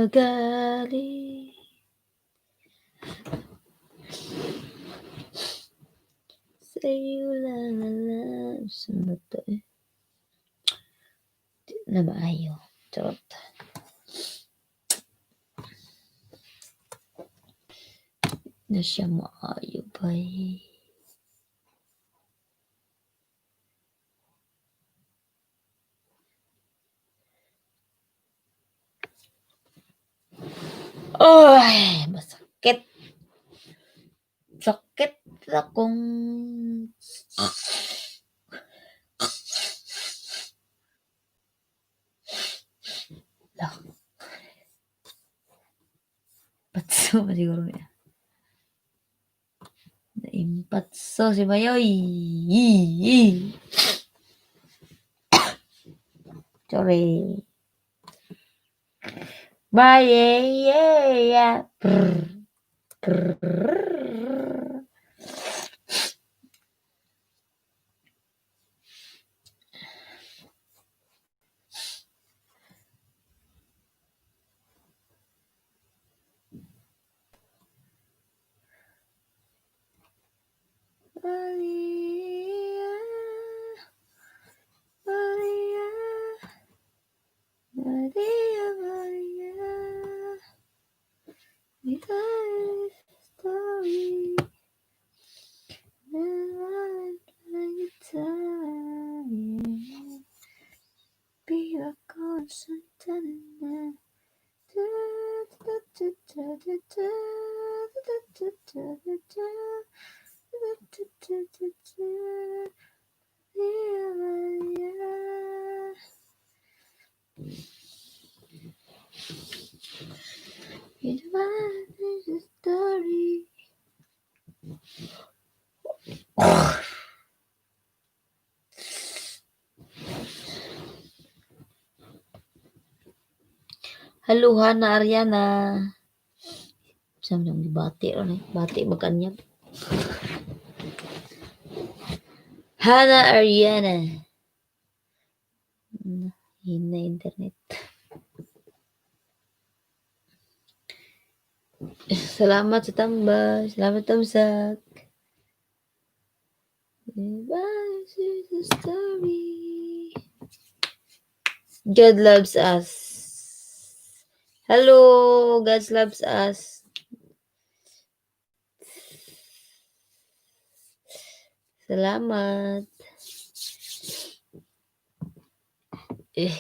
Magalit. Sa'yo lang alam. Saan ba to eh? Di na maayo. Charot. Na siya maayo ba eh. Ay, masakit. Sakit akong lah. Patso ba siguro niya. Naimpatso si Mayoy. Sorry. Bye, yeah. Brr. Brr. Maria, Maria, Maria, Maria, we story. Viva con Santana. Da, da, da, da, da, da, da, da, da, da, da, da, da, da, da. Maria, Maria. It's my story. Hello, Hana Ariana. Sa yung gibati ron eh. Bati magkanyag. Hana Ariana. Hina internet. Salamat sa tambay. Salamat tamsak. Story. God loves us. Hello, God loves us. Salamat. Eh,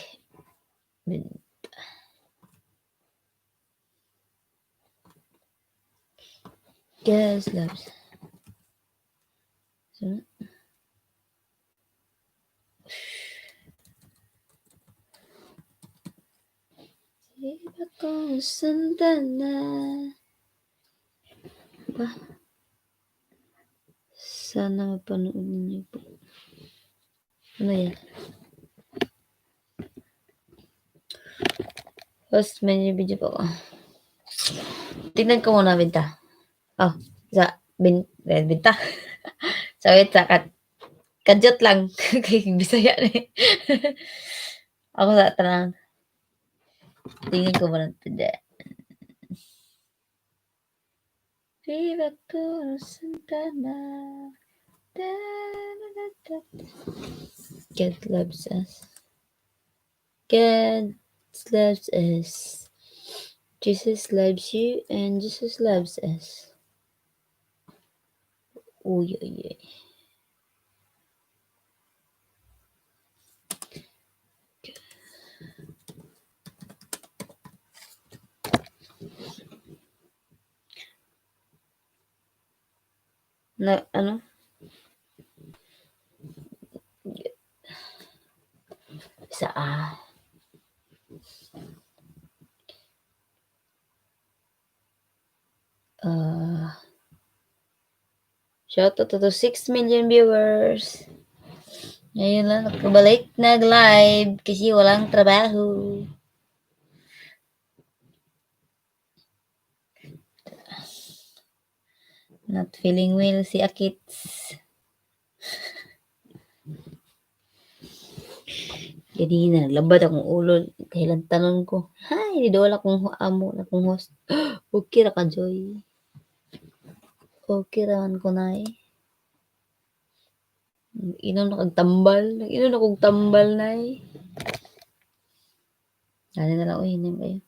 God loves. So, Viva con Santana. Pa. Sana mapanood ninyo po. Ano yan? First, may video po ako. Tingnan ko muna, binta. Oh, sa binta. Sa wait, sa kadyot lang. Kay Bisaya na eh. Ako sa tanang. Tingnan ko muna. Hindi. Viva con Santana. Da, da, da, da. God loves us. God loves us. Jesus loves you and Jesus loves us. Uy, uy, uy. Na, ano? Sa A. Shout out to 6 million viewers. Ngayon lang, nakabalik nag-live kasi walang trabaho. Not feeling well si Akits. Jadi na, naglabad akong ulo. Kailan tanong ko. Hi! Ay, niduol akong amo na akong host. Okay ra ka, Joy. Okay ra man ko, nay. Inom na kag tambal. Nag-inom na kog tambal, nay. Ano na lang, uy, hinim kayo.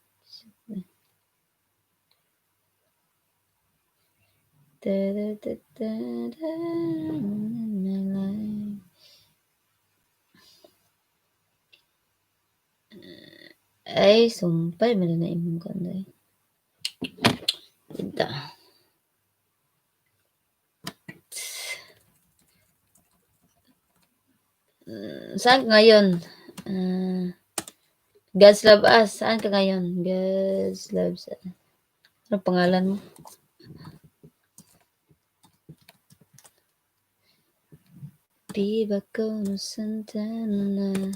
Da, da, da, da, da, my life. Ay, sumpay man na imong kuan day. Ita. Saan ka ngayon? God's Love Us. Saan ka ngayon? God's Loves Us. Ano pangalan mo? Viva con Santana.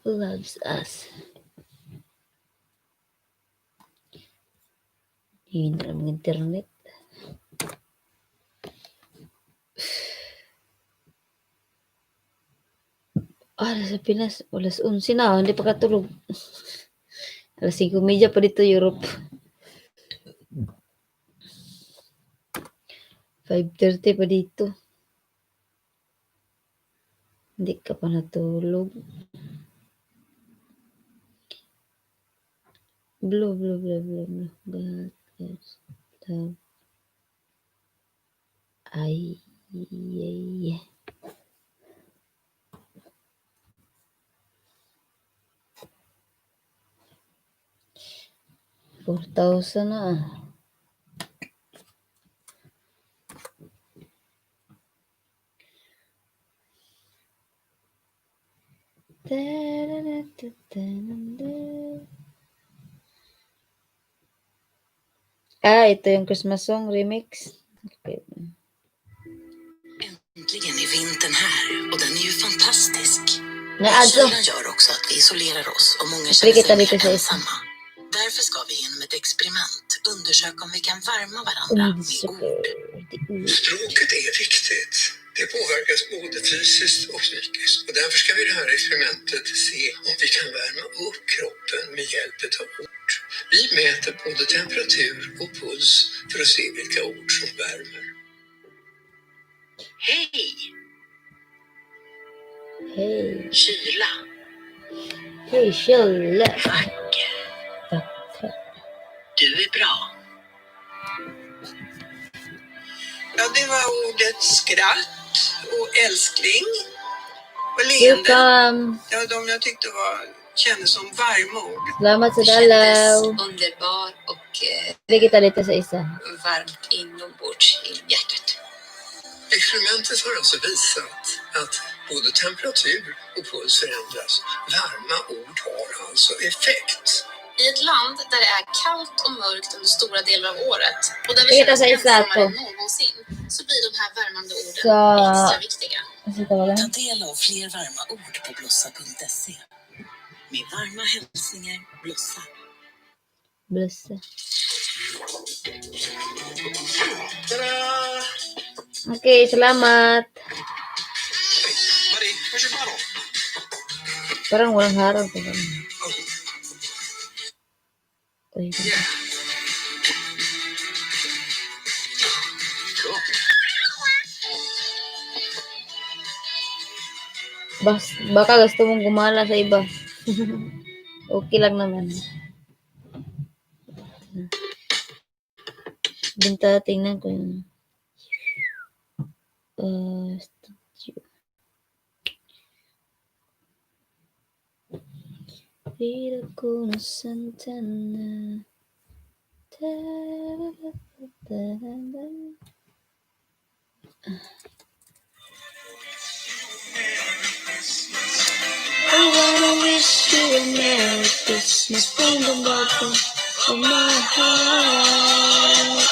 Loves us. Yun ang internet. Ah, nasa Pinas, alas 11 na, hindi pa katulog. Alas 5:30 pa dito, Europe. 5:30 pa dito. Hindi ka pa natulog. Blue, blue, blue, blue, blue. God, yes, love. Ay, ay, ay. 4,000 na ah. Ah, ito yung Christmas song remix. Okay. Äntligen är vintern här och den är ju fantastisk. Na adto. Kylan gör också att vi isolerar oss och många känner Kita sig dito mer sa isa. Ensamma. Därför ska vi genom ett experiment undersöka om vi kan värma varandra med ord. Språket är viktigt. Det påverkas både fysiskt och psykiskt. Och därför ska vi i det här experimentet se om vi kan värma upp kroppen med hjälp av ord. Vi mäter både temperatur och puls för att se vilka ord som värmer. Hej! Hey. Kyla. Hey, kyla. Vacker. Vacker. Du är bra. Ja, det var ordet skratt och älskling och leende. Welcome. Det var de jag tyckte kändes som varma ord. Salamat sa Det kändes dalaw. Underbar och Kita dito sa isa. Varmt inombords i hjärtat. Experimentet har alltså visat att både temperatur och puls förändras. Varma ord har alltså effekt. I ett land där det är kallt och mörkt under stora delar av året och där vi Kita känner oss sa isa ensammare to. Än någonsin så blir de här värmande orden extra viktiga. Kasi tawagan. Ta del av fler varma ord på blossa.se. Med varma hälsningar, Blossa. Bless. Ta-da! Okay, salamat. Buddy, where's your bottle? Parang walang harang. Parang. Uy, Yeah. Cool. Baka gusto mong gumala sa iba. Okay lang naman. Binta, tingnan ko yung studio. Vida con Santana. Da, da, da, da, da. I wanna wish you a Merry Christmas from the bottom of my heart.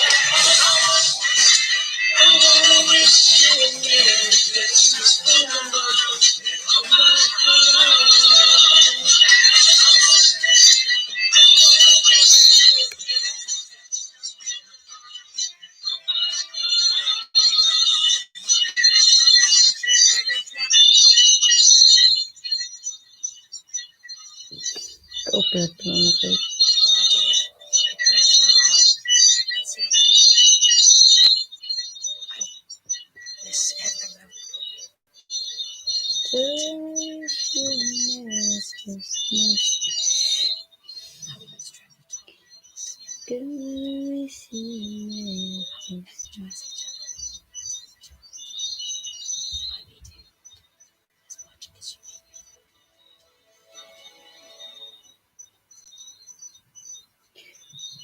I wanna wish you a Merry Christmas from the bottom of my heart. Open na ko.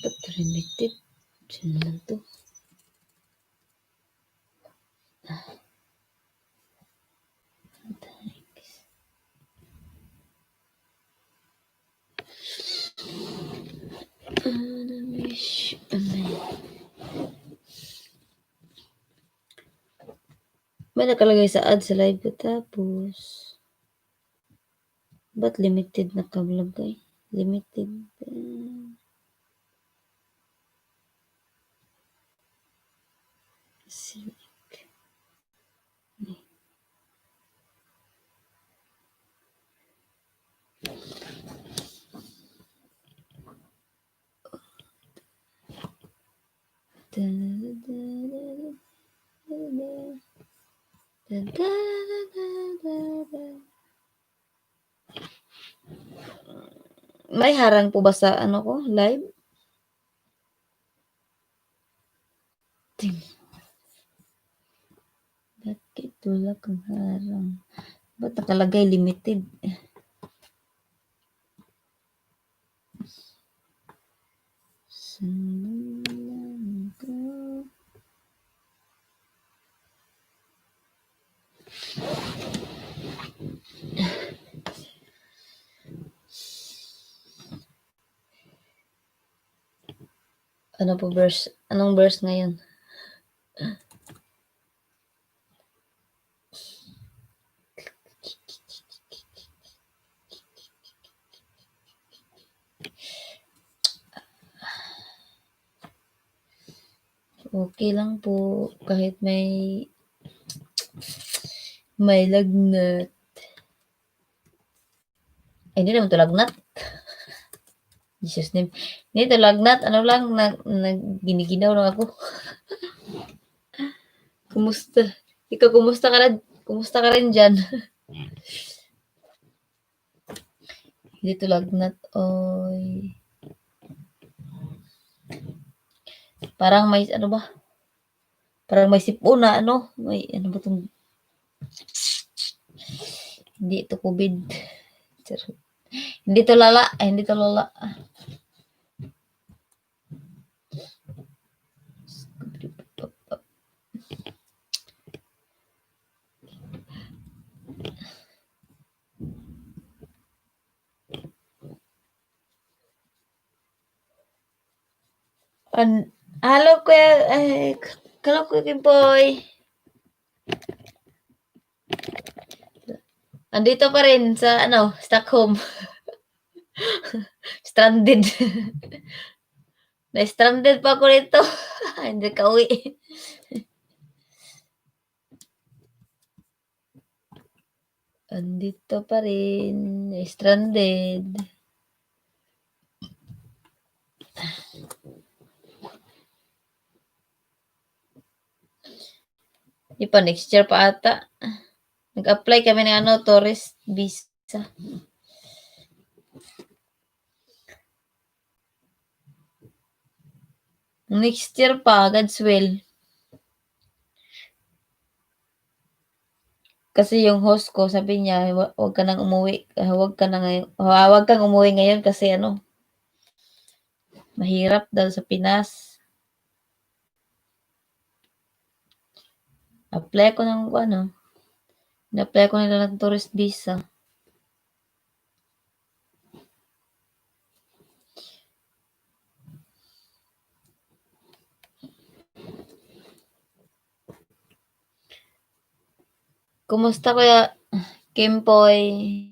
Ba't limited? Sino lang to? Thanks. May nakalagay sa ad sa live ko tapos. Ba't limited nakalagay? Limited. Select. Da, da, da, da, da, da, da, da, da, da. May harang po ba sa ano ko, live? Ting. Bakit wala kang harang? Ba't nakalagay limited? Saan ko? Ano po verse? Anong verse ngayon? Okay lang po kahit may lagnat. Ay, hindi naman 'to lagnat. Jesus name. Hindi 'to lagnat, ano lang, nag giniginaw lang ako. Kumusta? Ikaw, kumusta ka rin diyan? Hindi 'to lagnat, oy. Parang may ano ba? Parang may sipon na ano, may ano ba 'tong, hindi ito COVID. Charot. Hindi 'to lala, ay hindi 'to lala. Hello Kuya, eh, hello Kuya Kimpoy. Andito pa rin sa ano, Stockholm. Stranded. Na-stranded pa ako rito. Hindi kauwi. Andito pa rin, stranded. Di pa, next year pa ata. Nag-apply kami ng ano, tourist visa. Next year pa, God's will. Kasi yung host ko, sabi niya, "Huwag ka nang umuwi, huwag kang umuwi ngayon kasi ano, mahirap daw sa Pinas." Apply ko ng ano, in-apply ko nila ng tourist visa. Kumusta Kuya Kimpoy?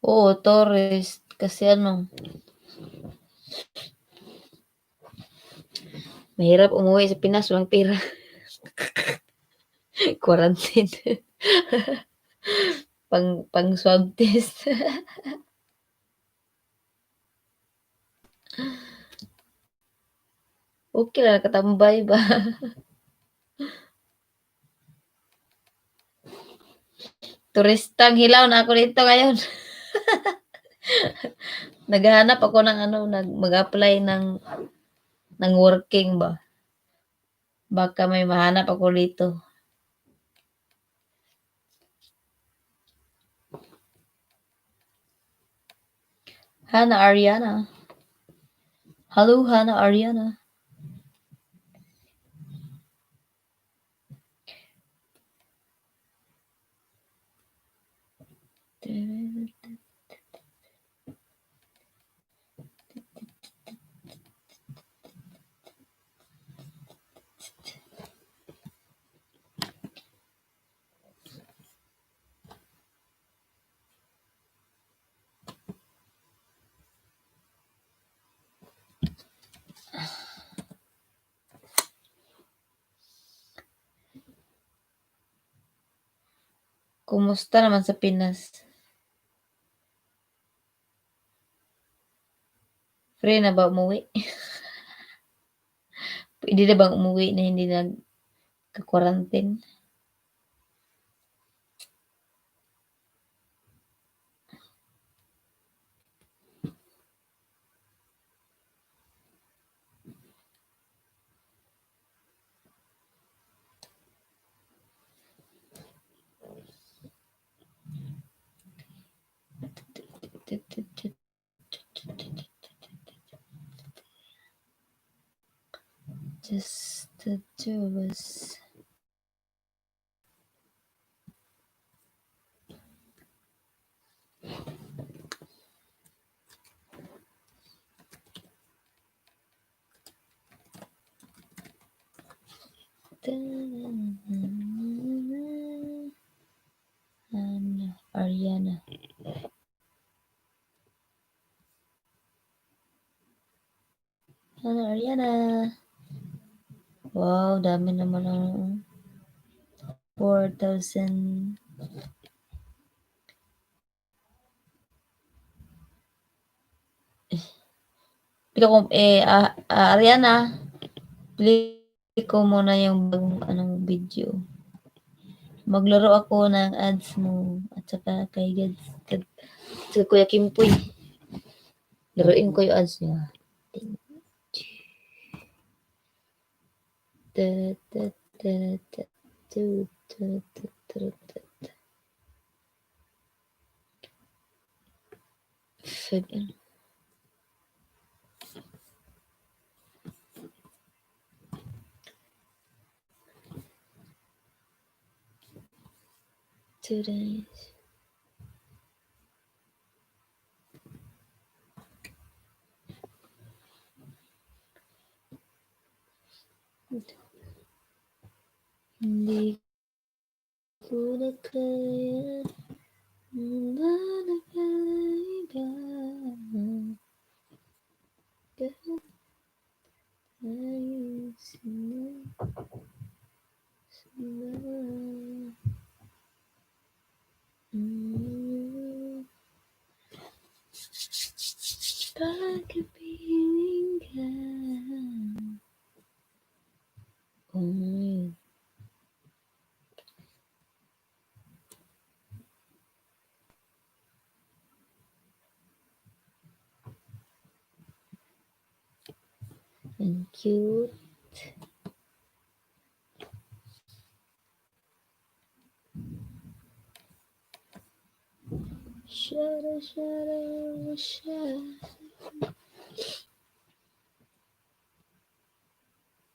Oo, tourist. Kasi ano, mahirap umuwi sa Pinas, walang pera. Quarantine. Pang swab test. Okey ra nakatambay ba. Turistang hilaw na ako dito ngayon. Naghahanap ako ng ano, mag-apply ng working ba. Baka may mahanap ako dito. Hana Ariana. Hello, Hana Ariana. Kumusta naman sa Pinas? Free na ba umuwi? Pwede na bang umuwi na hindi nagka-quarantine? Just the two of us. Hana Ariana. Hana Ariana. Wow, dami naman ang 4,000. Pili ko, eh, Ariana, play ko muna yung bagong anong video. Maglaro ako ng ads mo at saka kay Gads, at saka Kuya Kimpoy. Laruin ko yung ads niya. Ta, ta, ta, ta, tu, ta, ta, ta, ta, ta. Five, ano? 2 days. Hindi ko na kaya na iba. Kahit tayo sila. Pagkapiling ka. Oh. Ang cute. Shara, shara, shara.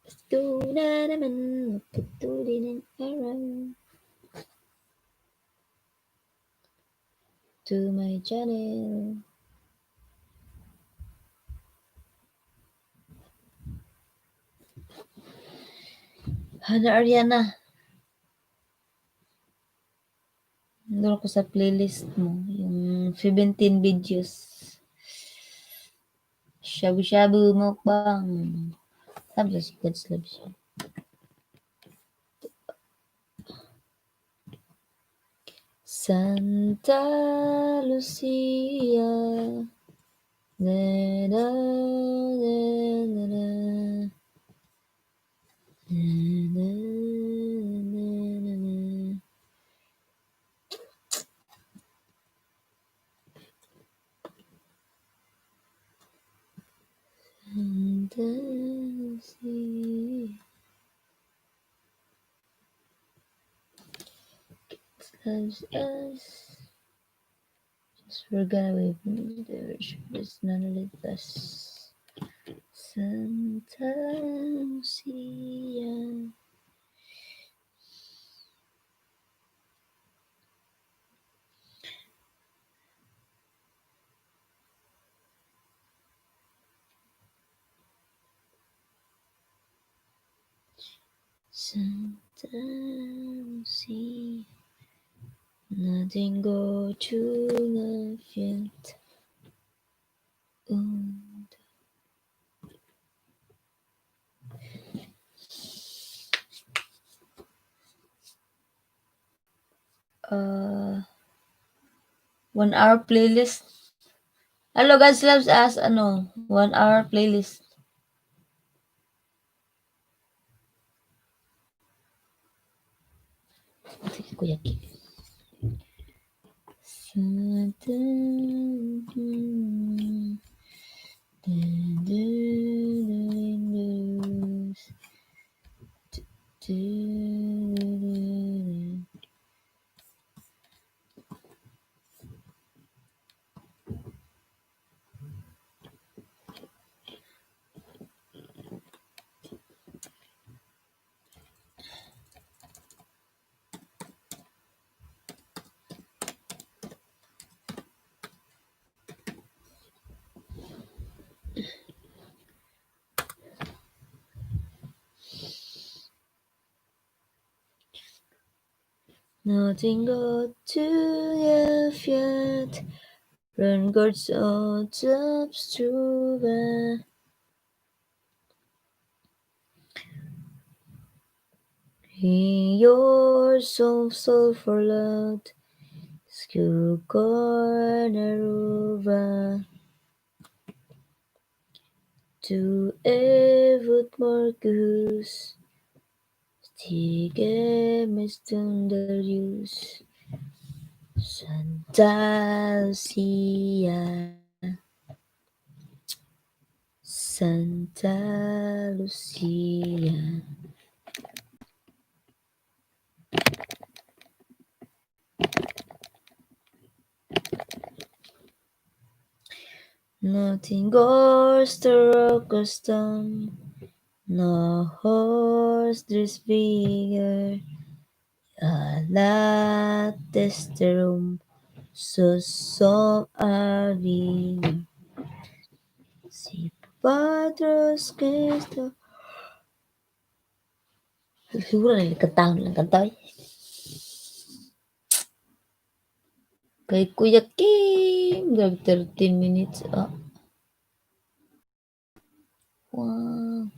Pasko na naman, magpatuloy ng araw. To my channel. Hana Ariana. Nandun ako sa playlist mo, yung 17 videos. Shabu-shabu mukbang. Sabi sa God's loves you. Santa Lucia. Na, na, na, na, na. Na, na, na, na, na. Santa Lucia. Loves us. Just forgot we the rich none of us. Santa Lucia. Santa Lucia. Nothing go to the field. Und 1 hour playlist. Hello, God's loves us. Ano? 1 hour playlist. Sige, Kuya Kim. Santa the windows. Nothing go to the fiat. Run God's toppstuva. Your soul soul for love. Skuggorna rova. To evigt mörkerhus. Stiger med stunderljus. Santa Lucia. Santa Lucia. Nothing goes to rock or stone, no horse this bigger. Alla testerum så som är. Si Patros Cristo. Siguro na kantahon lang kanta eh. Kay Kuya Kim, grabe 13 minutes. Ah. Wow.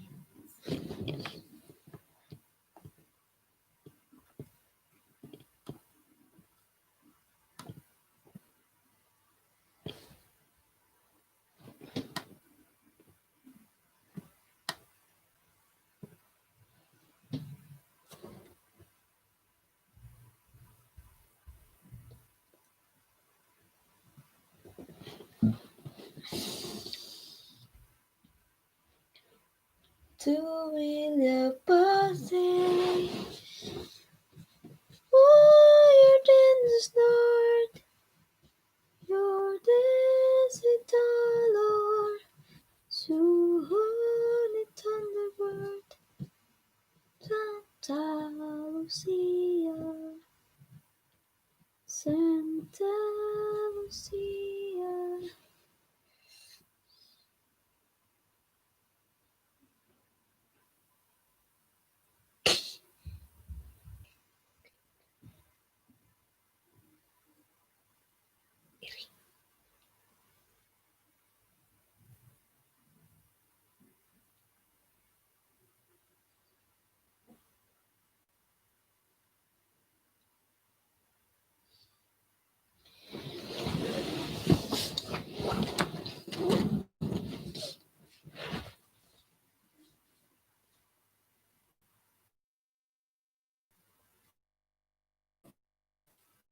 To will birthday. Oh, you're dance snort. You're dancing the Lord. Suhani Thunderbird. Santa Lucia. Santa Lucia.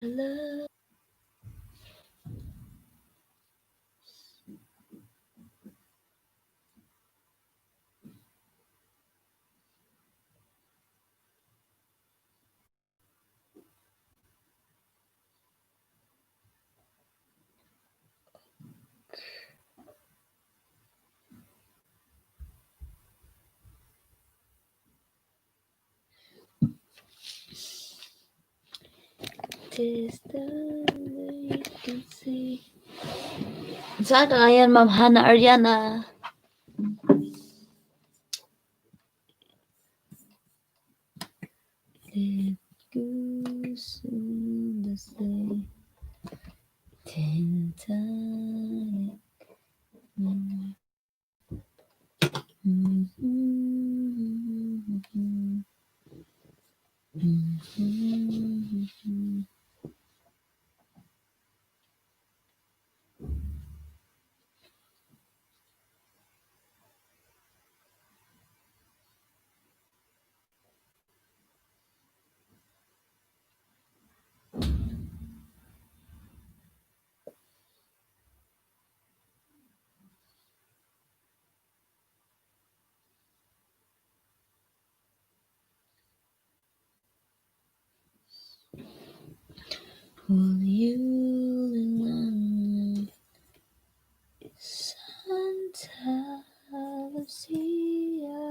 Love. Tis the you can see. Saan ka ngayon, Ma'am Hannah Ariana? Let goose in the sea. Titanic. Will you remember Santa Lucia?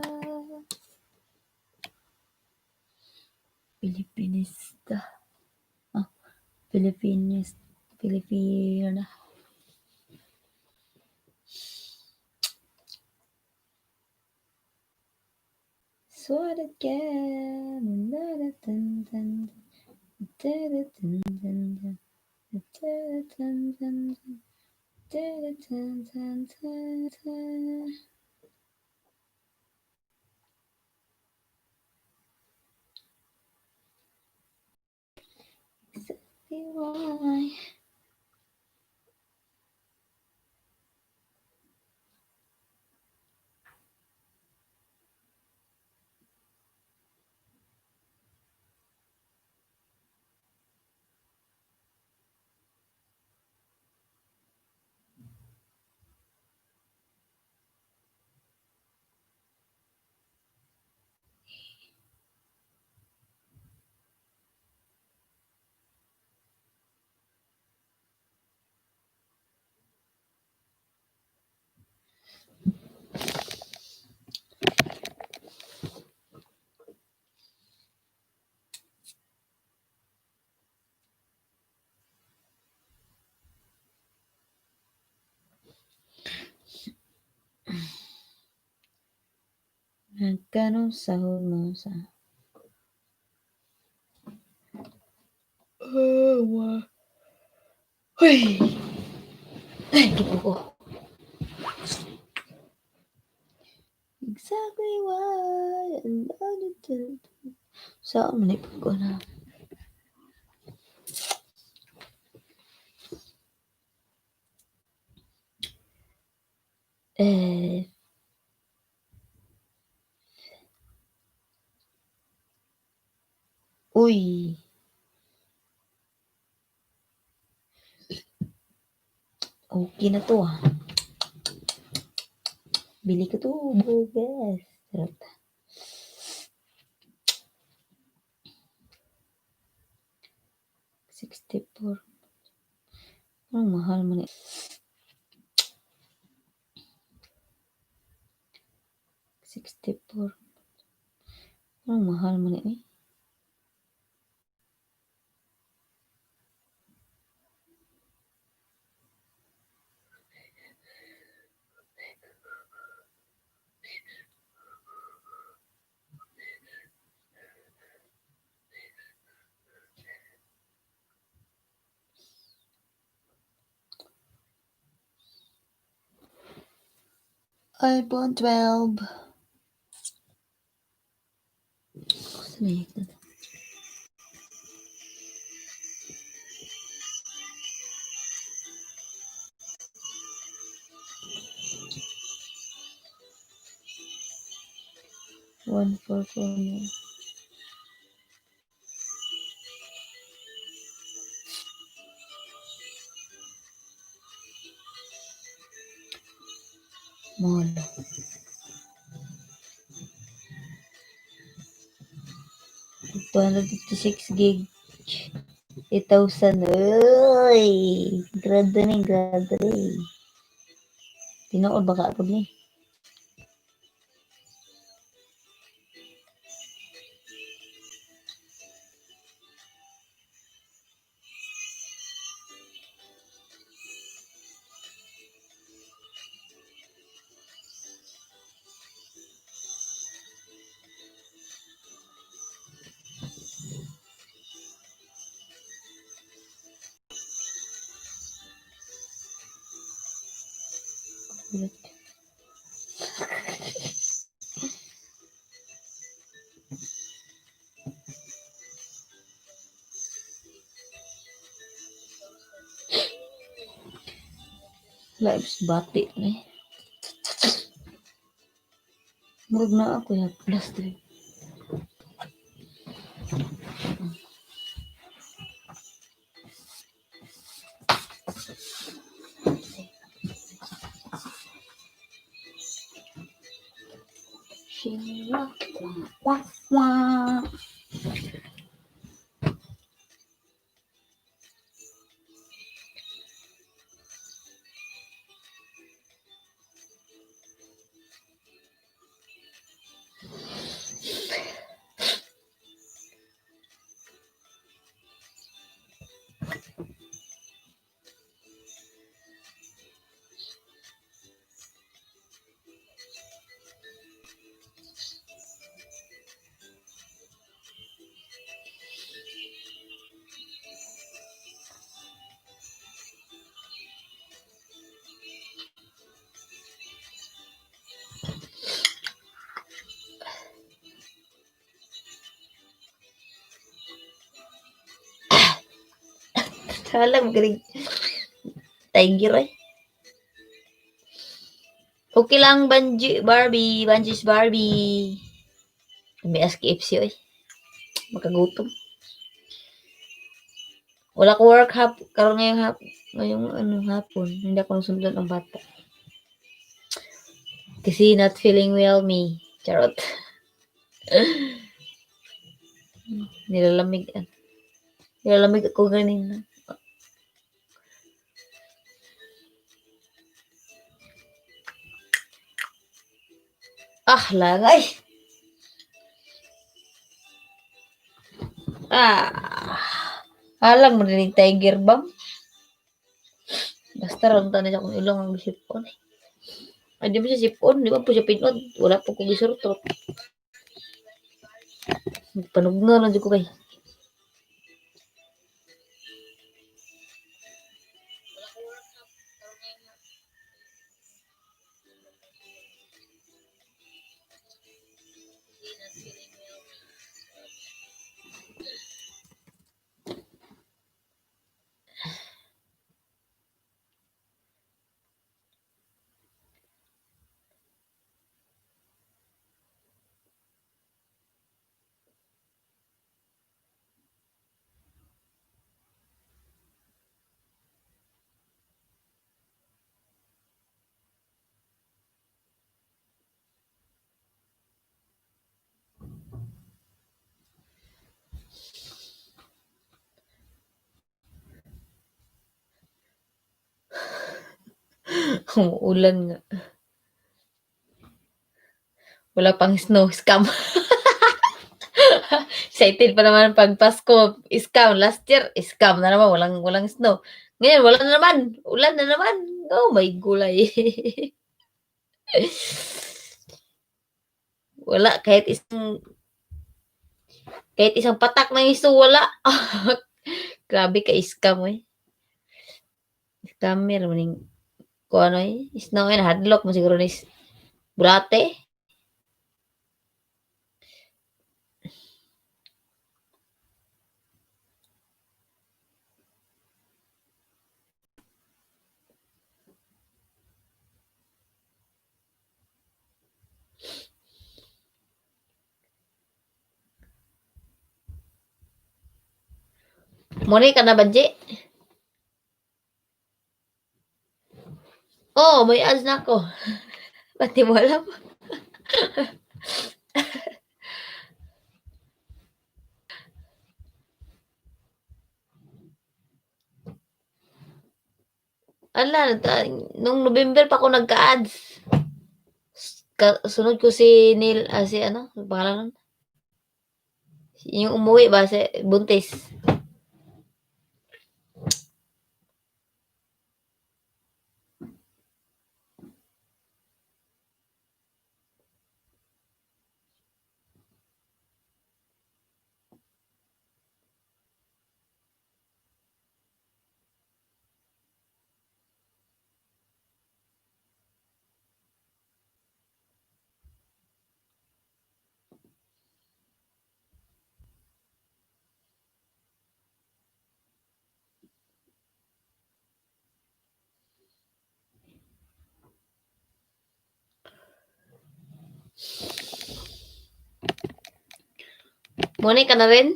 Filipinista. Ah, Philippinist. Filipina. Sort again. Dun, dun, dun, dun, dun, dun, dun, dun, dun, dun, dun, dun, dun, dun. Exactly why. Magkano sahod mo sa Oh, wow. Ay! Ay, ko. Exactly why I love it. Saan man ko na? Eh, uy. Okay na to ah. Bili ko to bugas. Charot. 64. Ang mahal man eh. 64. Ang mahal man eh. iPhone 12. Saan na yun? 144. Mahal. 256 gig. 8,000. Uy! Grabe ni, grabe ni. Tinuod baka po ni. Ulit. Lives bati ni. Murag na ako ya plus 3. Wah, wah, wah. Talang magaling. Tiger eh. Okay lang, Banji, Barbie. Banji's Barbie. May as KFC oy. Makagutom. Wala ko work hap karon ngayong hap ngayong ano hapon. Hindi ako nasundan ang bata. Kasi not feeling well me. Charot. Nilalamig. Ah. Nilalamig ako ganina. Ah, langay. Ah. Alang mo din tiger bomb. Basta ron tanan akong ilong ang sipon. Ay, di mo siya sipon, di ba po siya pinod. Wala po ko gisurtot. Panugna lang ko kay. Umuulan nga. Wala pang snow, scam. Excited pa naman pag Pasko, scam. Last year, scam na naman. Walang snow. Ngayon, wala na naman. Ulan na naman. Oh my gulay. Wala, kahit isang patak ng iso, wala. Grabe ka scam eh. Scammer maning kuan eh. Snow eh, hadlock mo siguro ni bulate. Muna ka na ba, Jay? Oh, may ads na ako. Ba't di mo alam? Ala, nung November pa ako nagka-ads. Sunod ko si Neil, si ano, ano pangalan nun? Yung umuwi ba, si Buntis. Muna ka na rin?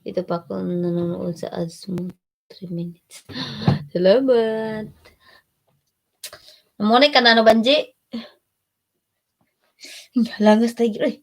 Dito pa ako nanonood sa ads mo. 3 minutes. Salamat. Muna ka na, ano, Banji? Langas tayo. Ay.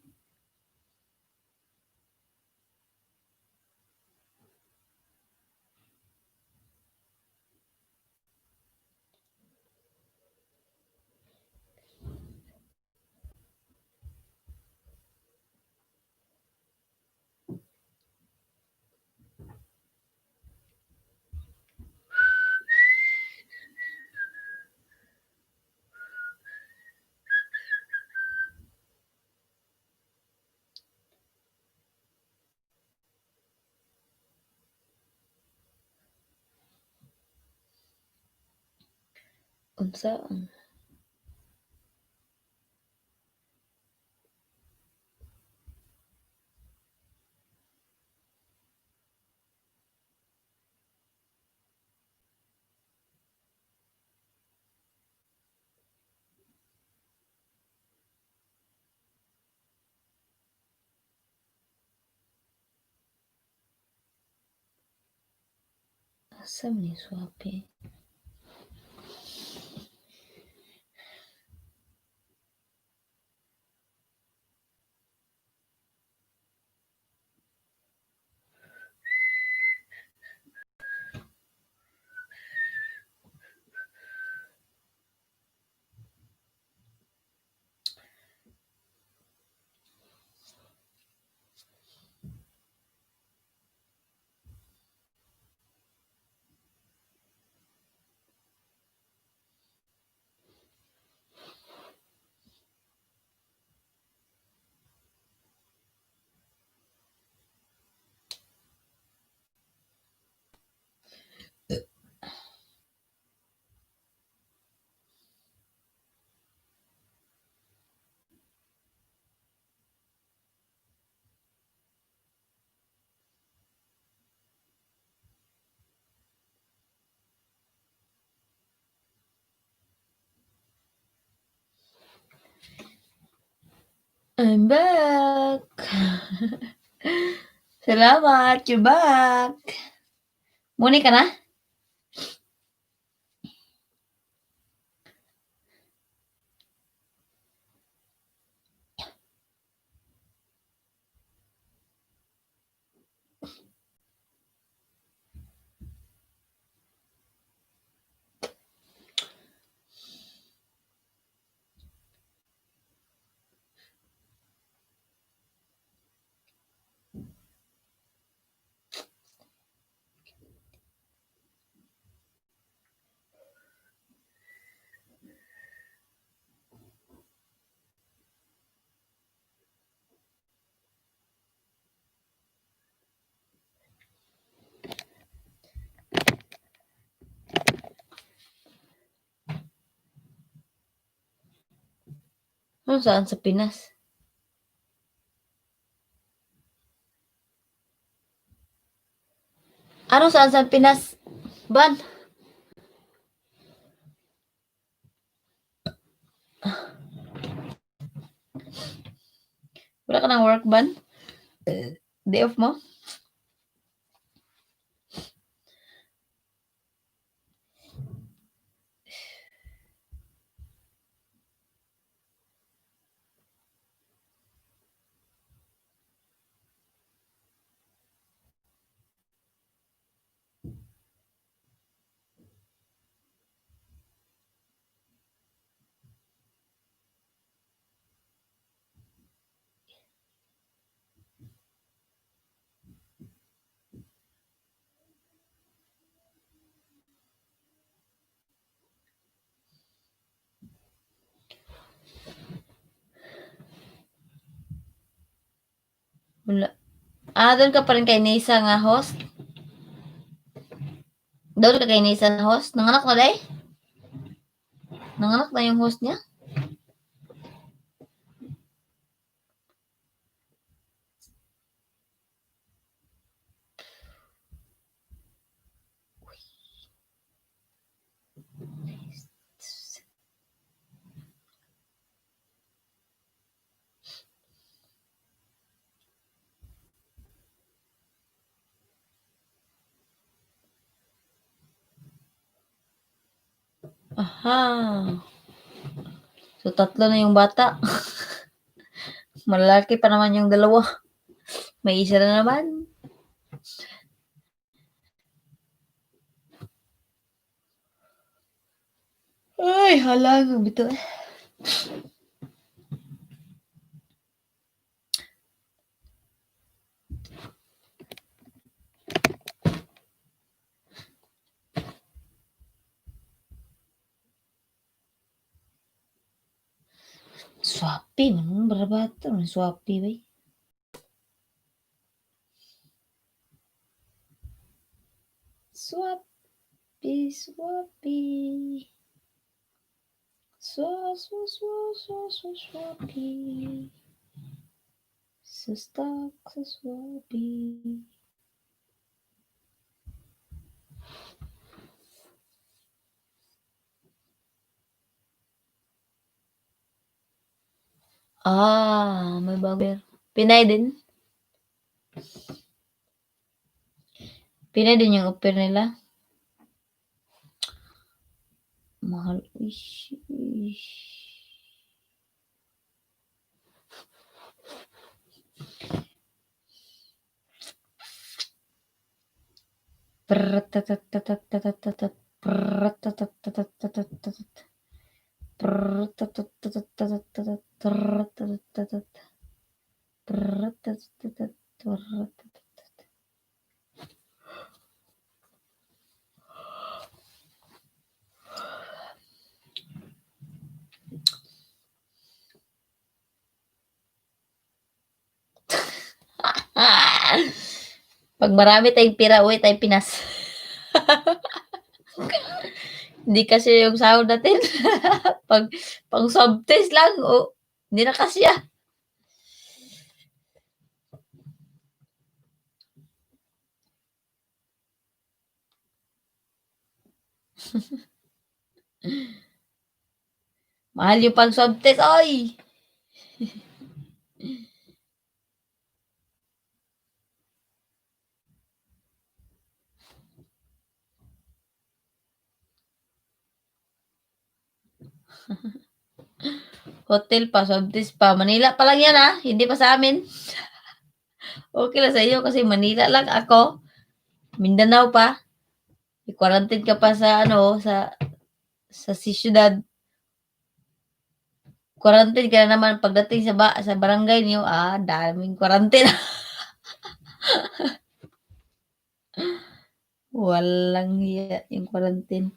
Unsa? Asa man ni swapi? I'm back. Salamat, you're back. Muni ka na? Ano saan sa Pinas? Ano saan sa Pinas? Ban? Wala ka ng work, Ban? Day off mo? Wala. Ah, doon ka pa rin kay Nisa nga host? Doon ka kay Nisa na host? Nanganak na day? Nanganak na yung host niya? Aha. So, tatlo na yung bata. Malalaki pa naman yung dalawa. May isa na naman. Ay, hala, bito eh. Swapi, man barabato, man swapi bay. Swapi, swapi. Swa, swa, swa, swa, swa, swapi. Sa stock, sa swapi. Ah, may bago. Pinay din. Pinay din yung offer nila. Mahal. Ish, ish. Prrrtatatatatatatatat, prrrtatatatatatatatat, prrrtatatatatatatatat, prrrtatatat, prrrtatatat, prrrtatatat. Pag marami tayong pira, uwi tayo Pinas. Hindi kasi yung sahod natin. Pag pang swab test lang, oh, hindi na kasya. Mahal yung pang swab test, oy! Hotel pa, swab test pa. Manila pa lang yan ah, hindi pa sa amin. Okay lang sa iyo kasi Manila lang ako. Mindanao pa. I-quarantine ka pa sa ano, sa siyudad. Quarantine ka na naman pagdating sa barangay niyo, ah, daming quarantine. Walang hiya yung quarantine.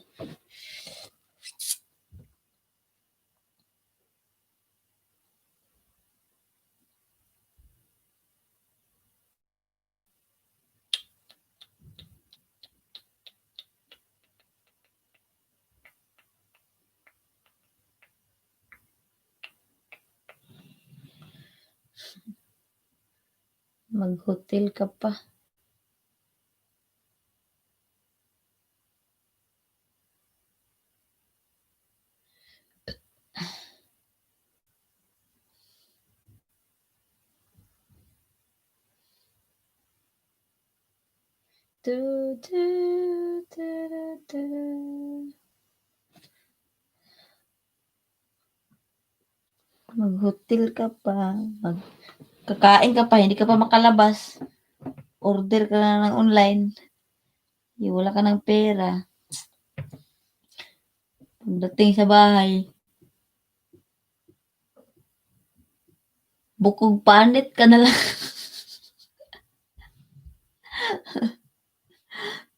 Mag-hotel ka pa. Du, du, du, du, du. Mag-hotel ka pa, kakain ka pa, hindi ka pa makalabas. Order ka na ng online. Di, wala ka ng pera. Pagdating sa bahay, bukog panit ka na lang.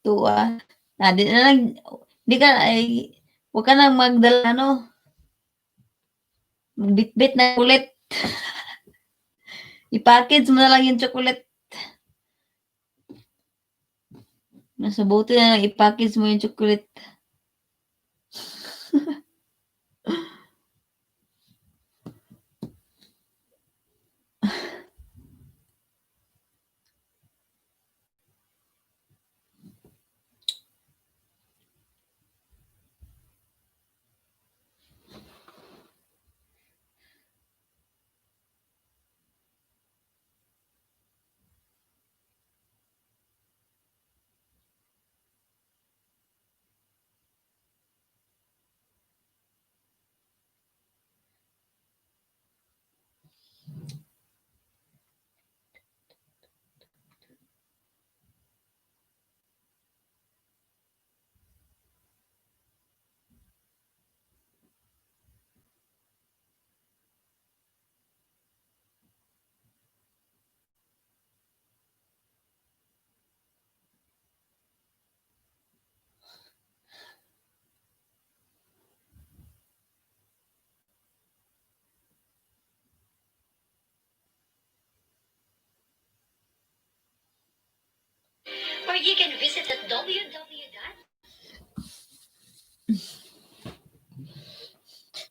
Tuwa. Ah, di na lang, di ka, ay, huwag ka nang magdala, ano, magbitbit na ulit. I-package mo na lang yung chocolate. Nasa buti na lang i-package mo yung chocolate. Or you can visit at www.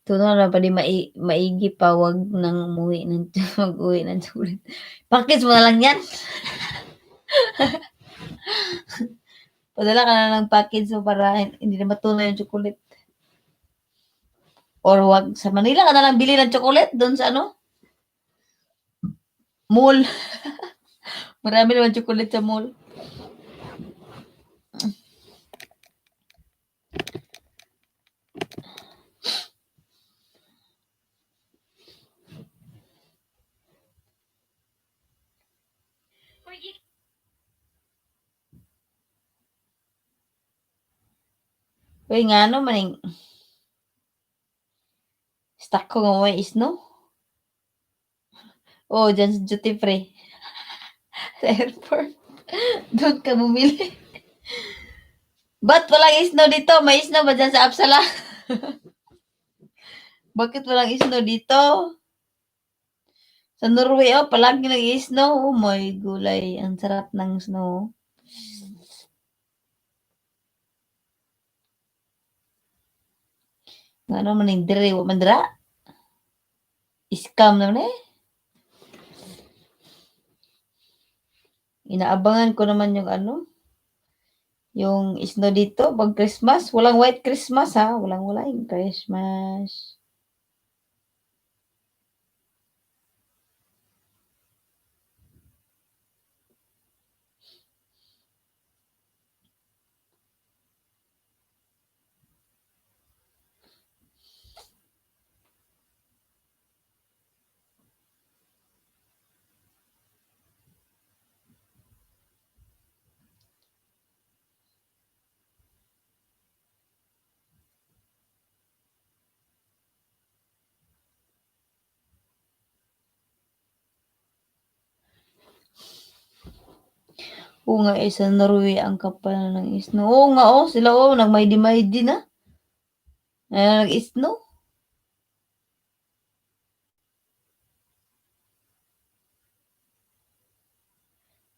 Tuno na pa di maigi pa, wag nang umuwi ng mag-uwi ng chocolate. Package mo na lang yan. Padala ka na ng package mo para hindi na matunaw yung chocolate. Or wag sa Manila ka na lang bili ng chocolate doon sa ano? Mall. Marami naman chocolate sa mall. Or you Uy, ngano maning stuck ko nga may snow. Oh, dyan sa duty free. Sa airport. Doon ka bumili. Ba't walang snow dito? May snow ba dyan sa Uppsala? Bakit walang snow dito? Sa Norway, oh, palagi nag-snow. Oh my gulay. Ang sarap ng snow. Ngano man ning diri, wa man dira? Scam naman eh. Inaabangan ko naman yung ano, yung snow dito pag Christmas. Walang white Christmas ha. Walang wala yung Christmas. Oo nga eh, sa Norway ang kapal ng snow. Oo nga oh, sila oh, nagmaydi-maydi na. Ay, nag-snow.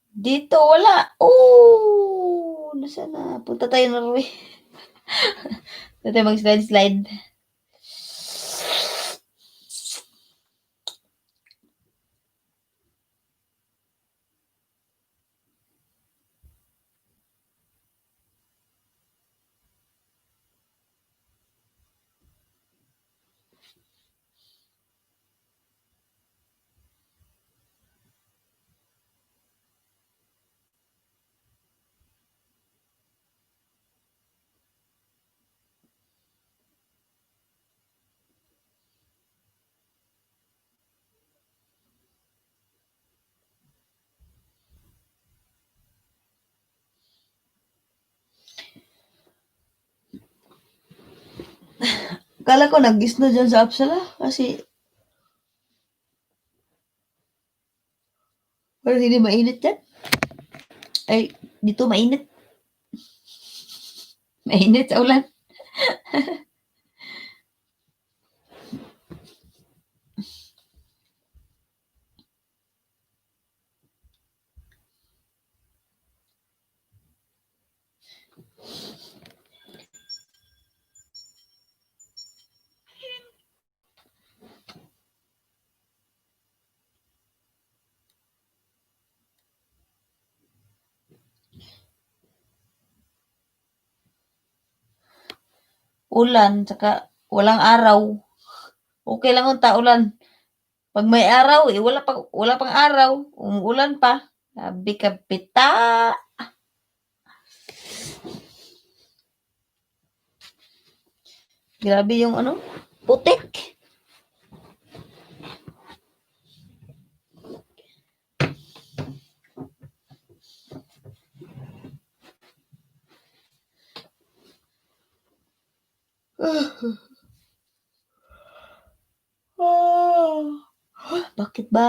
Dito wala. Oh, nasaan na? Punta tayo Norway. Punta tayo mag-slide-slide. Akala ko nag-snow dyan sa Uppsala kasi pero hindi mainit dyan. Ay, dito mainit. Mainit sa ulan. Ulan saka walang araw. Okay lang unta ulan. Pag may araw, eh, wala pang araw, umuulan pa. Grabe ka pita. Grabe yung ano, putik. Bakit ba?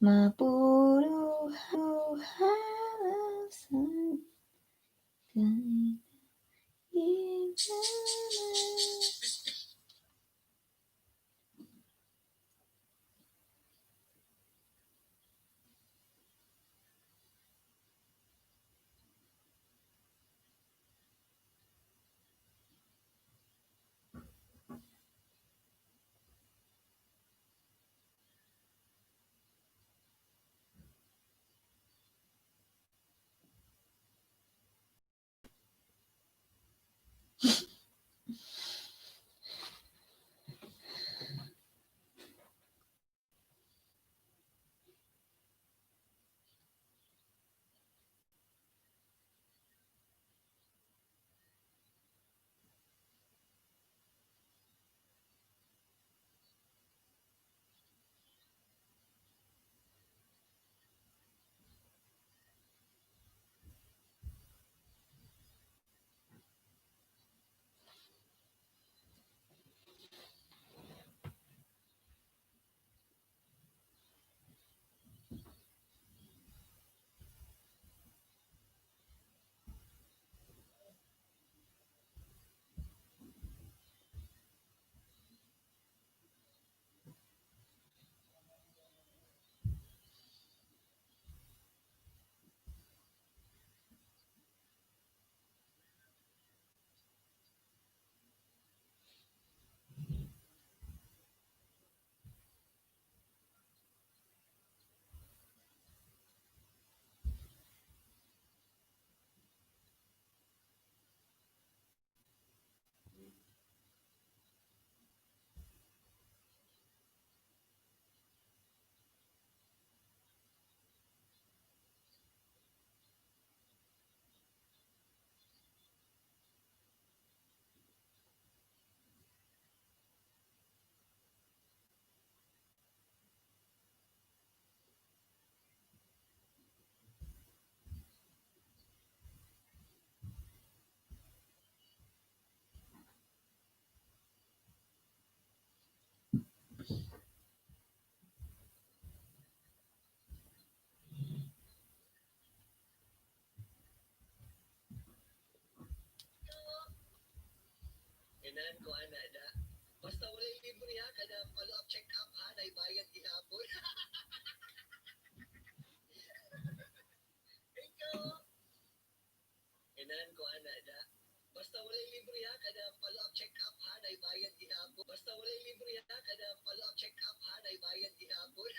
Mapuro sa Ganahan ko ana da. Basta walay libre ha kada follow up check up ha nay bayad gihapon. Thank you. Ganahan ko ana da. Basta walay libre ha kada follow up check up ha nay bayad gihapon. Basta walay libre ha kada follow up check up ha nay bayad gihapon.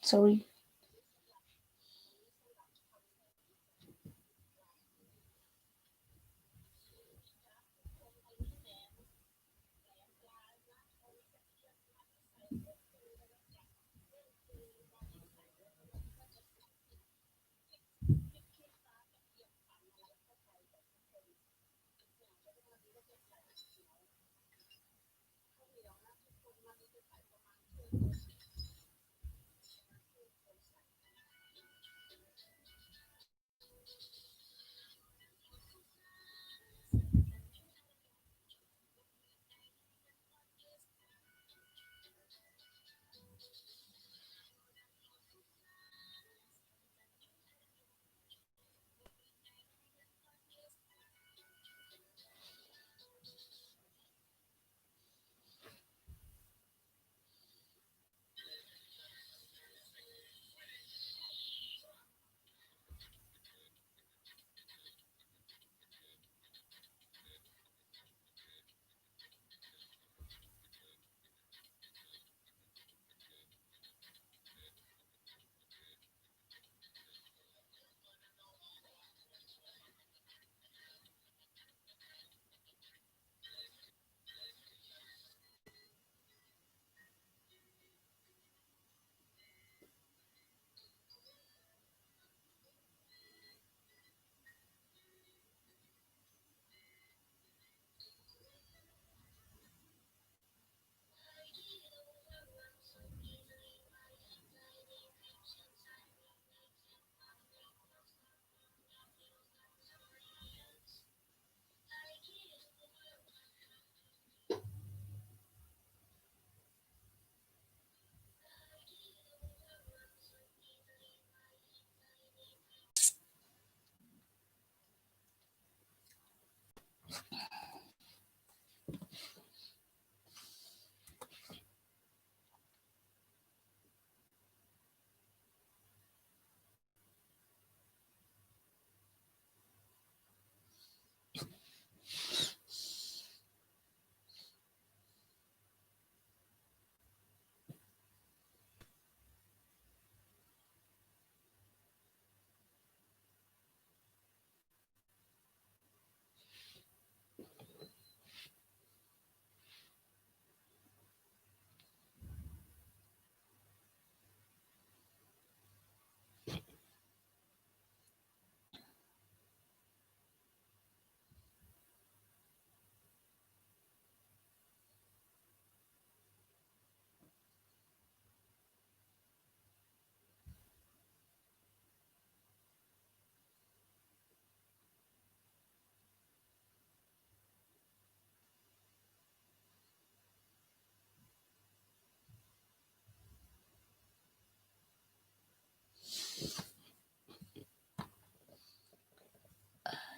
Sorry.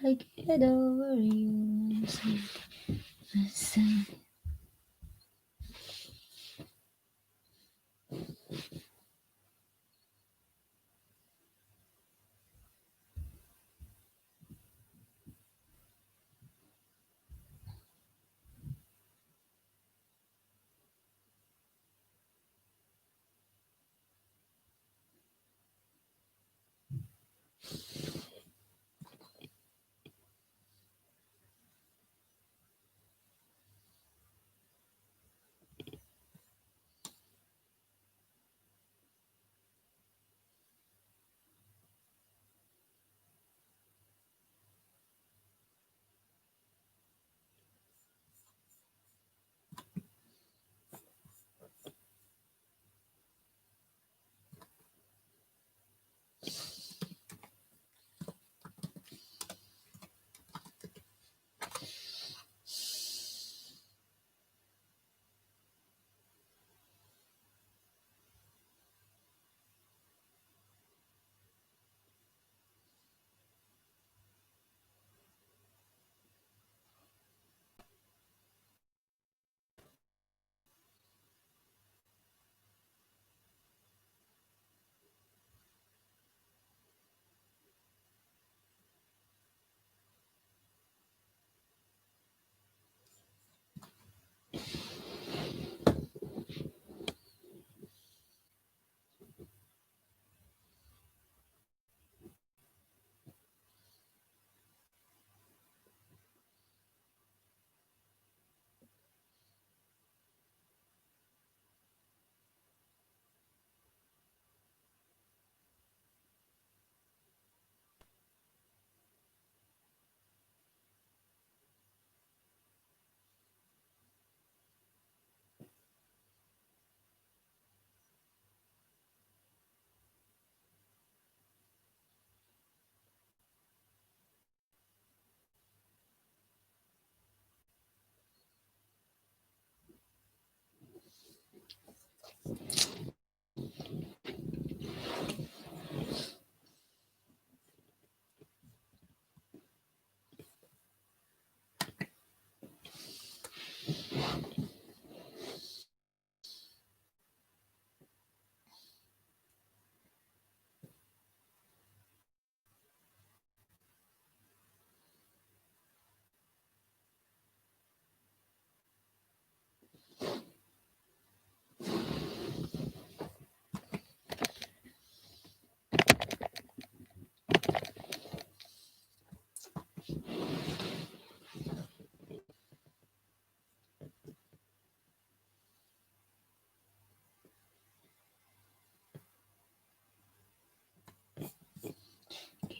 I get over you. Myself.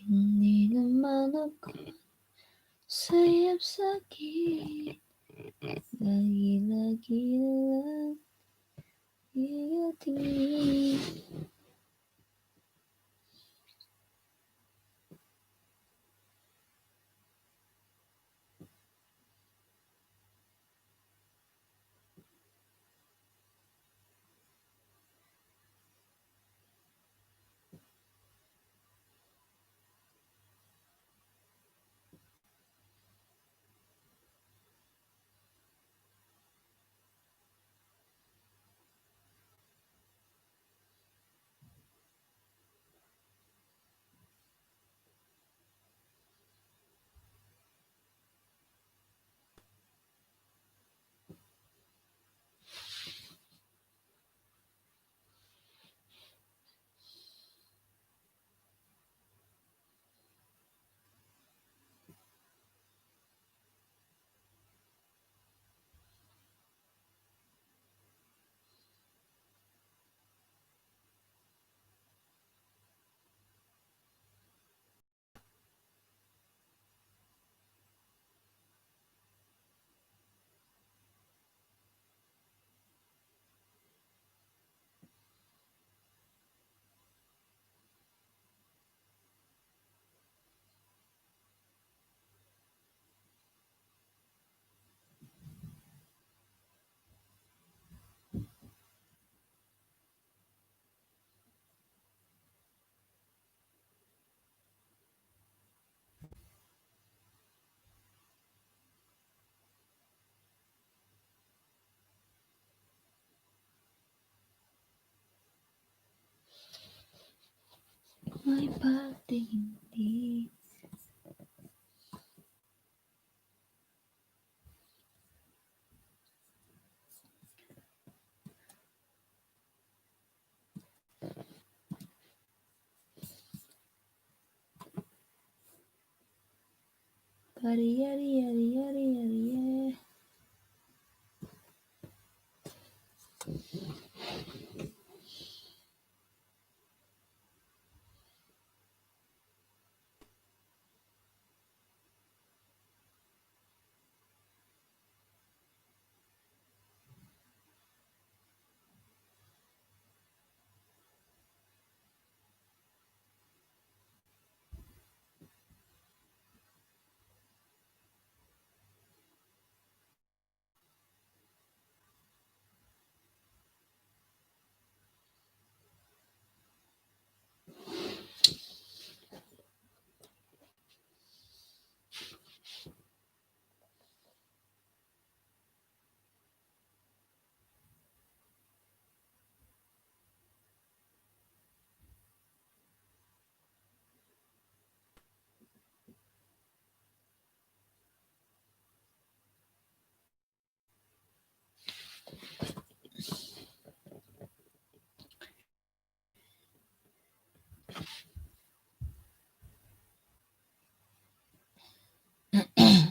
Hindi naman ako sayap sakit. Lagi-lagi na lang ikatingin. May parte hindi. Yari yari yari yari yari yeah.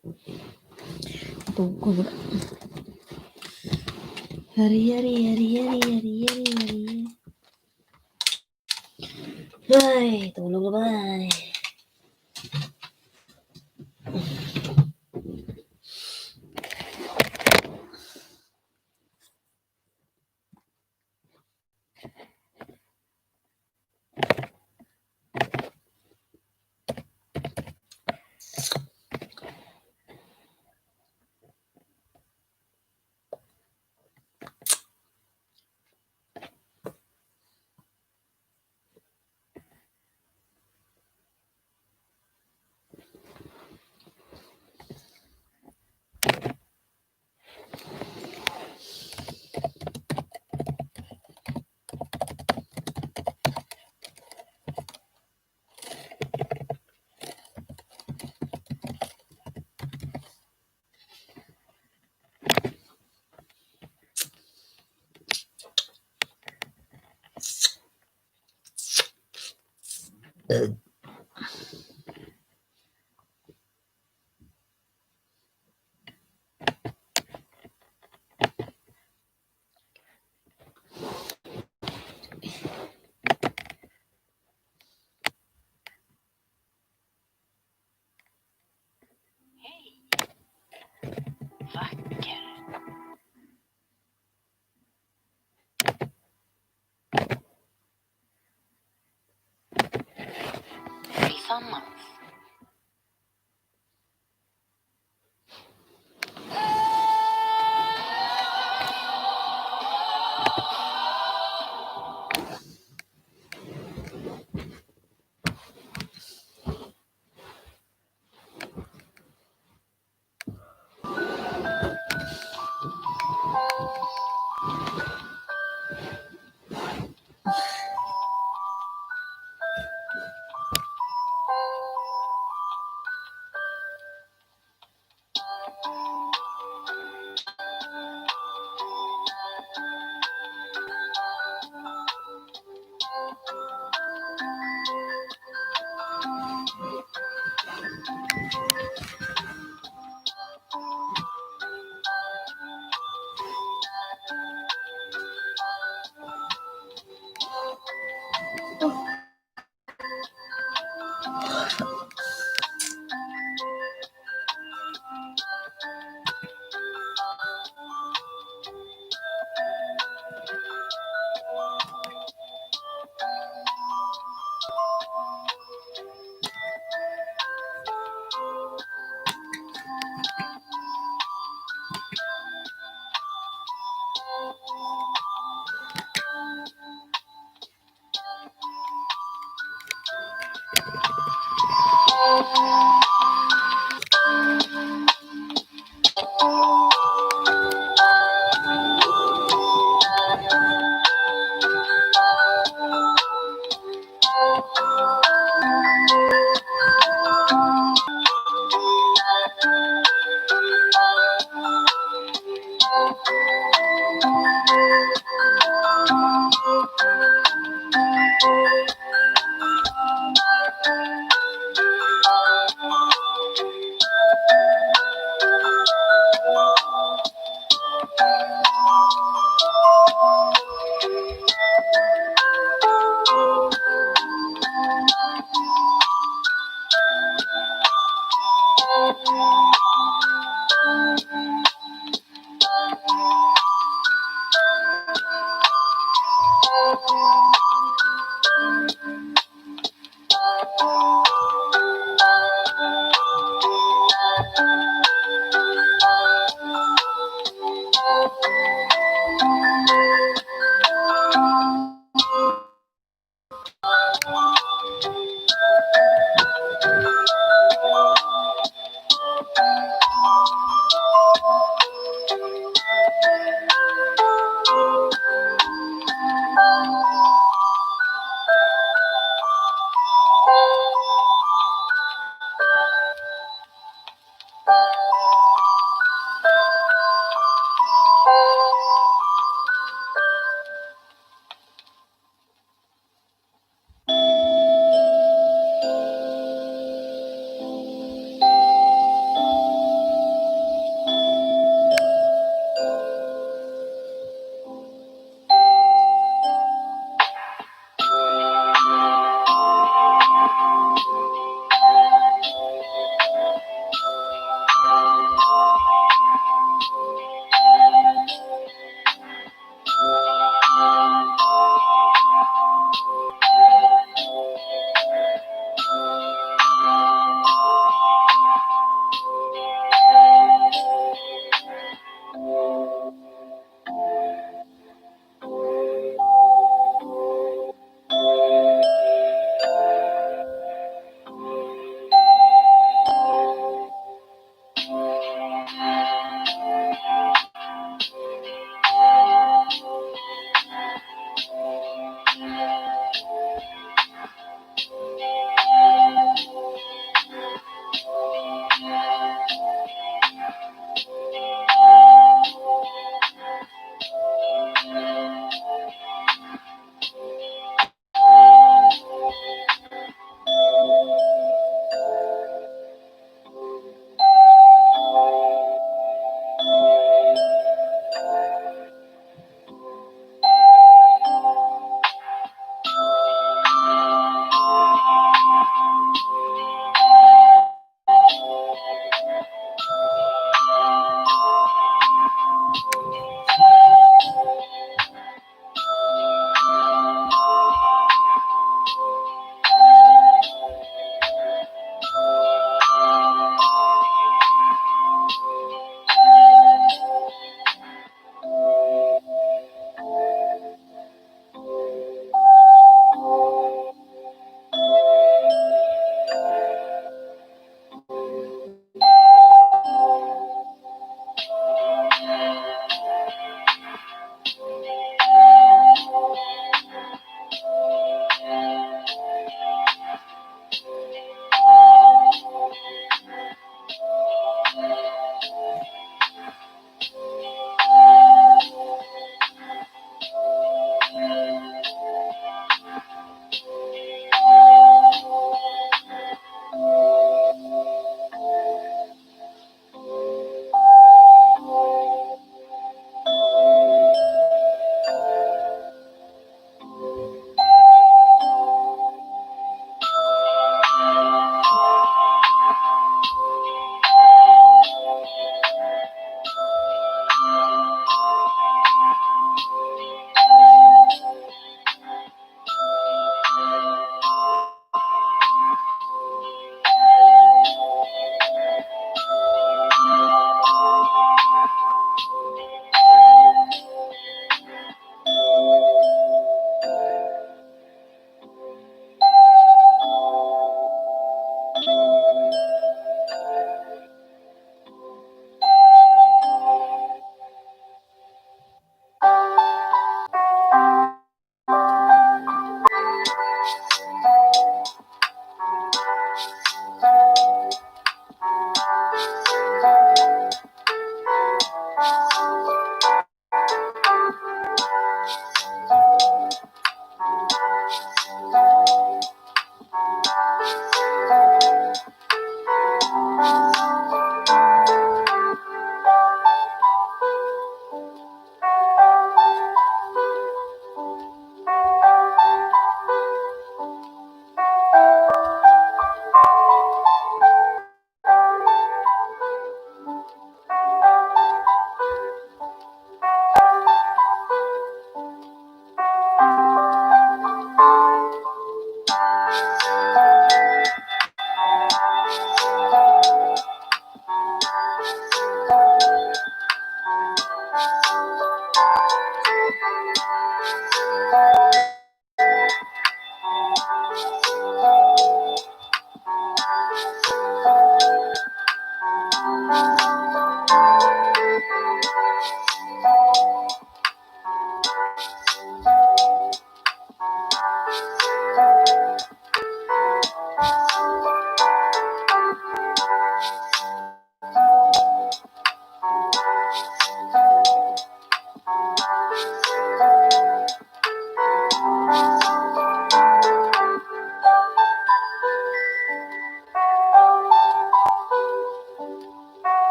Tugkog na. Hari, hari, hari, hari, hari, hari, hari. Ay, tulog na ba?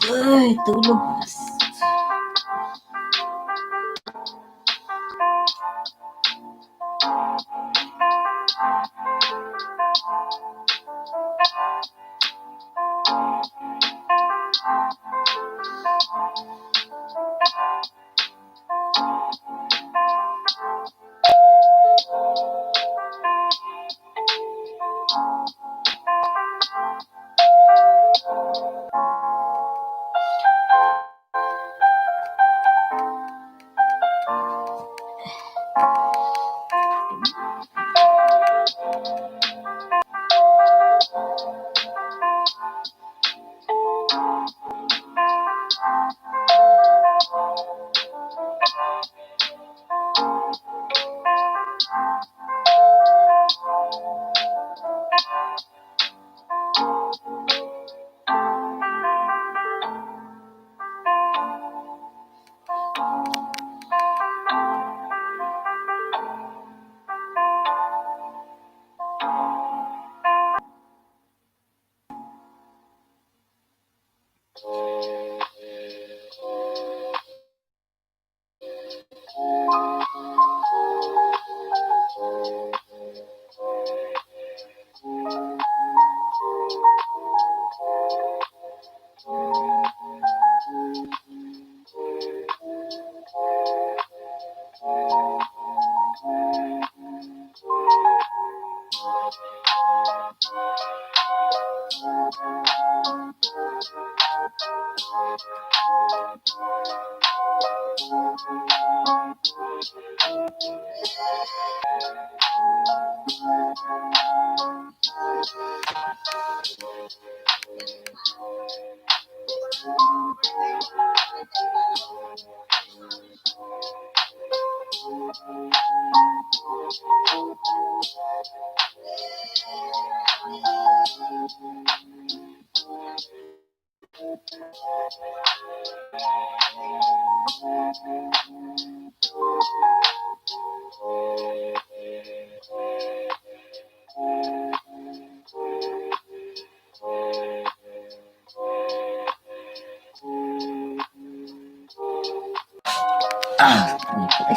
Ay, tulog. Ah, ay.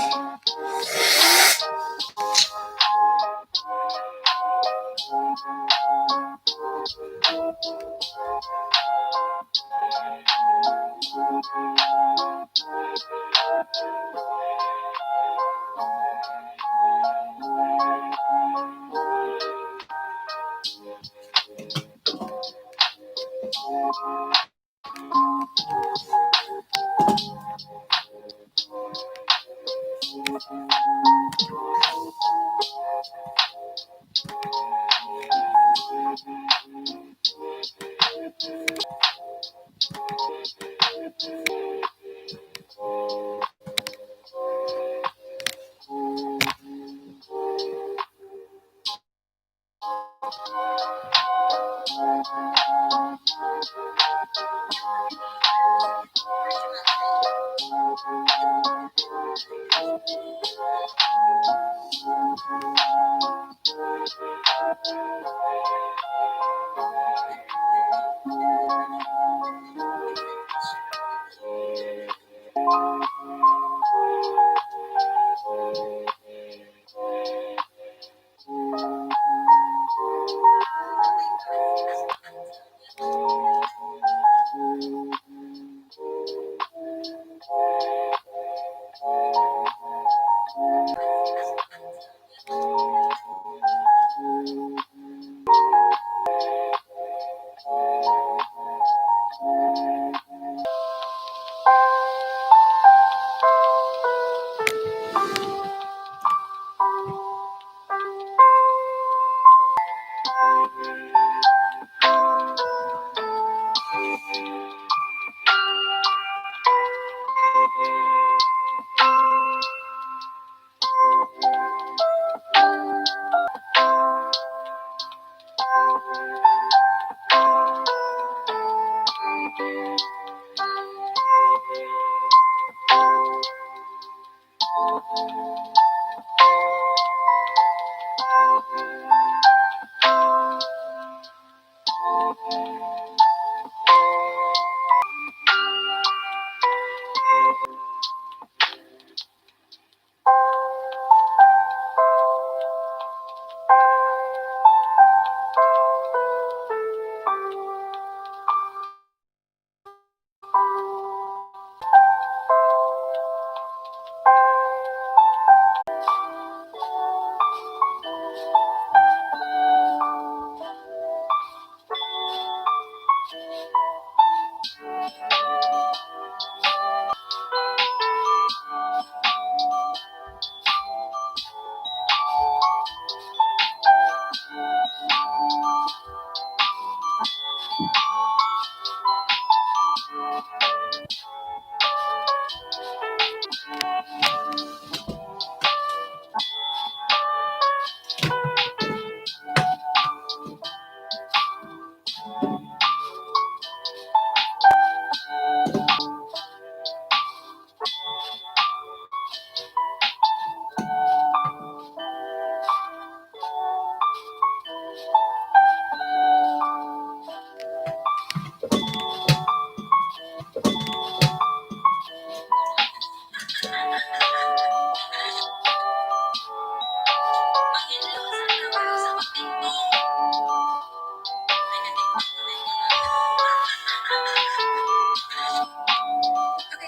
Okay,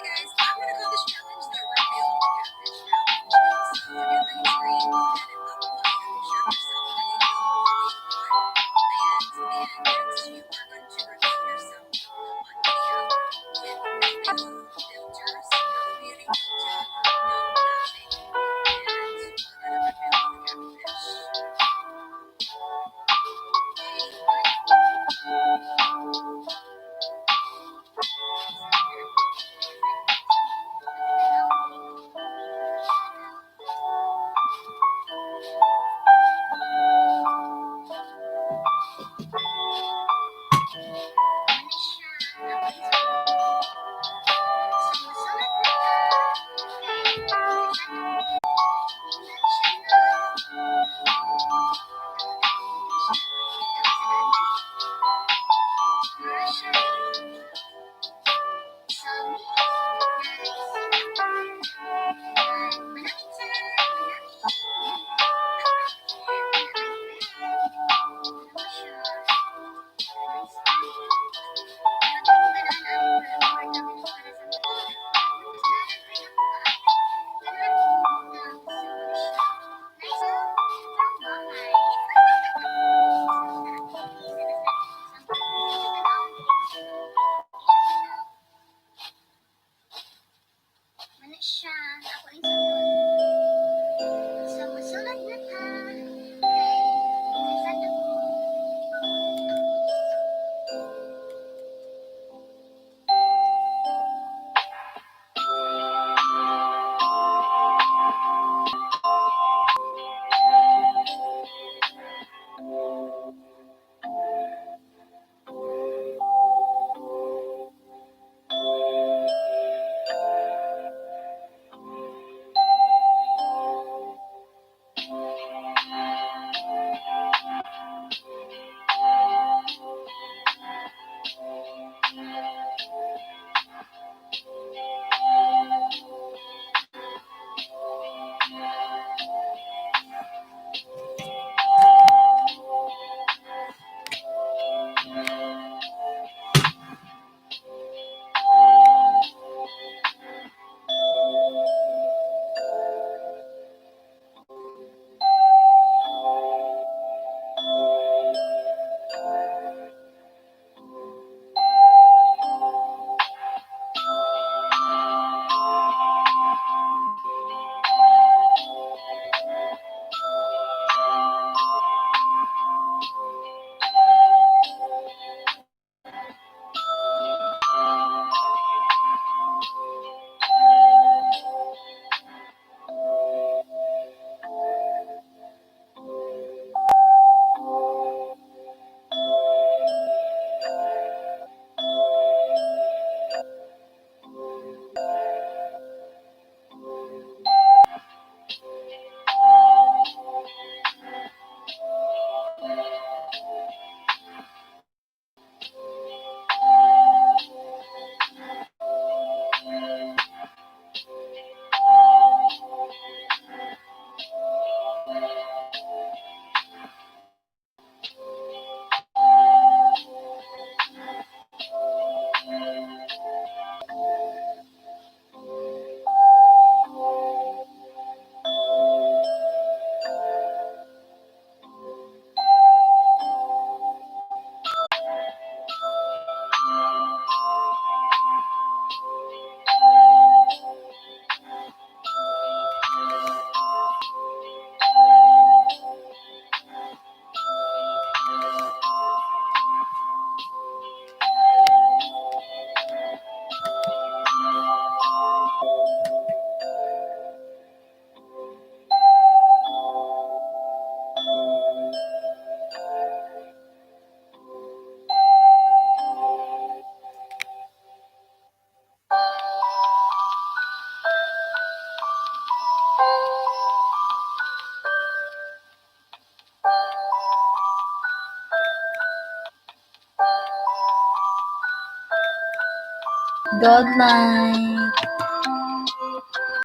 guys, I'm gonna call this challenge the Reveal the Catfish Challenge. So look at my screen, go ahead and upload a picture of yourself that you feel comfortable on. And then next, you are going to reveal yourself on video with no filters, no beauty filter, no nothing. And we're gonna reveal the catfish. Good night.